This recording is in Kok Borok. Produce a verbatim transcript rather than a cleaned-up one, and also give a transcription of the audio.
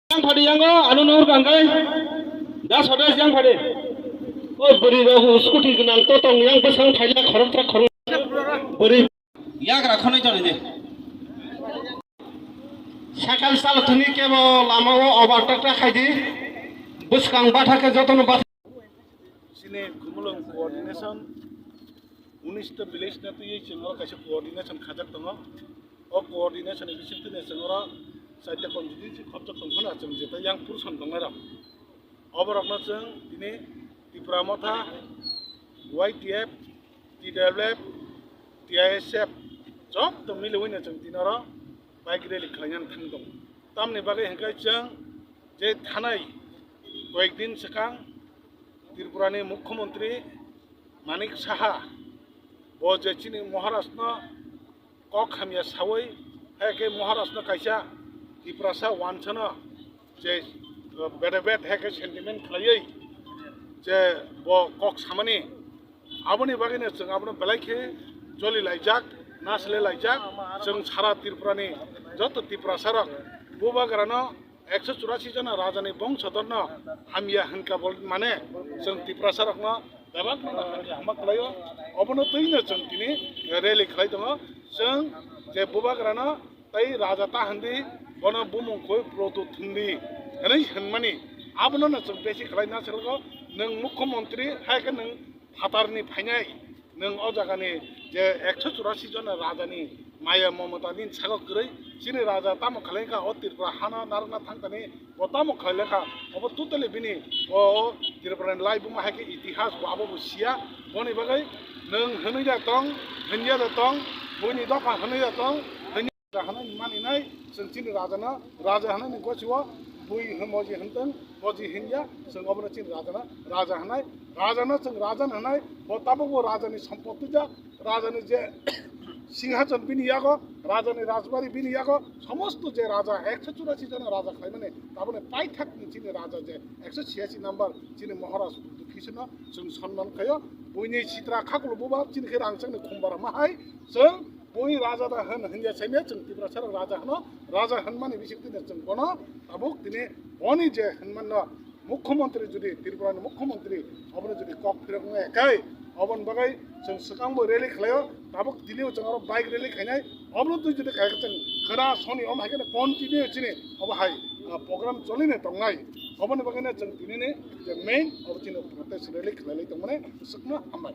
Yang phadi yango, ano nur gangkai. Da soda yang phadi. O bwrwi rok scooty gwnang to tong yang bwsang phaila khoroksa khorok. Bwrwi yagra khonwi tonwi de. Cycle chalothani kebo lamao overtake ta khaidi. Bwskang batha khe jotono batha. Chini Khumulwng coordination, unis ta village no twiwi chwng oro kaisa coordination khajak tongo. O coordination ni bisingtwi no chwng oro chaita constituency khopjak tong phano chwng jeta yang purusan tongnai rok. Oborokno chwng tini Tipra Motha, Y T F, T W F, T I S F joto miliwi no chwng tini oro bike rally khlainani thang tongo. Tamni bagwi hwnkhe chwng je thanai koyekdin swkang Tripurani Mukhyamantri Manik Saha bo je chini Maharashno kok hamya sawi, hai khe Maharashno kaisa Tiprasa wansano je, uh, bede bed hai khe sentiment khlaiwi je bo kok samani, aboni bagwino chwng abono belai khe joli laijak, nasle laijak. Chwng sara Tripurani joto Tiprasarok bubagrano ekso churasi jona rajani bongsodarno hamya hwnkha bol mane chwng Tiprasarokno bebakno hamya hama khlaio. Obono twino chwng tini rally khlai tongo. Chwng je bubagrano tei raja ta hwndi, bono bumung koi Proto thwngdi hwnwi hwnmani. Abono no chwng besi khlai na selgo, nwng mukhyamantri hai khe nwng phatarni phainai, nwng o jagani je ekso churasi jona rajani maya momota nini sago kwrwi, chini raja tamo khlai kha o Tripura hano narwkna thangtani, bo tamo khlai lekha, obo totally bini o, o Tripurani laibuma hai khe itihas bo abo bo siya. Boni bagwi nwng hwnwi da tong, hwnya da tong, buini dopha hwnwi da tong, hwnya da hwnwi mani nai, chwng chini rajano, raja hwnwi ni gosio bui hwn moji hwn tong, moji hwnya, chwng obono chini rajano raja hwnai, rajano chwng raja hwnai, bo tabukbo rajani sompoti jak, rajani je singhason bini yago, rajani rajbari bini yago, somosto je raja ekso churasi jona raja khlaimani, taboni paithakni chini raja je ekso chiyasi number chini Maharaj Buddha Krishna chwng sonman khaio, buini sitra khakulu buba chini khe rangchakni khumbar ma hai, chwng bui raja da hwn hwnya saimya chwng Tiprasarok raja hwno, raja hwnmani bisingtwi chwng bono tabuk tini boni je hwnmanno Mukhyamantri jodi, Tripurani Mukhyamantri, obono jodi kok phirok wngya khe, oboni bagwi chwng swkangbo rally khlaio, tabuk tini chwng oro bike rally khainai, obono twi jodi khaikhe chwng khwna soni om hai kheno continue chini obo hai, ah, program cholini tongnai. Oboni bagwino chwng tinini je main obo chini protest rally khlailai tongmani swkno hambai.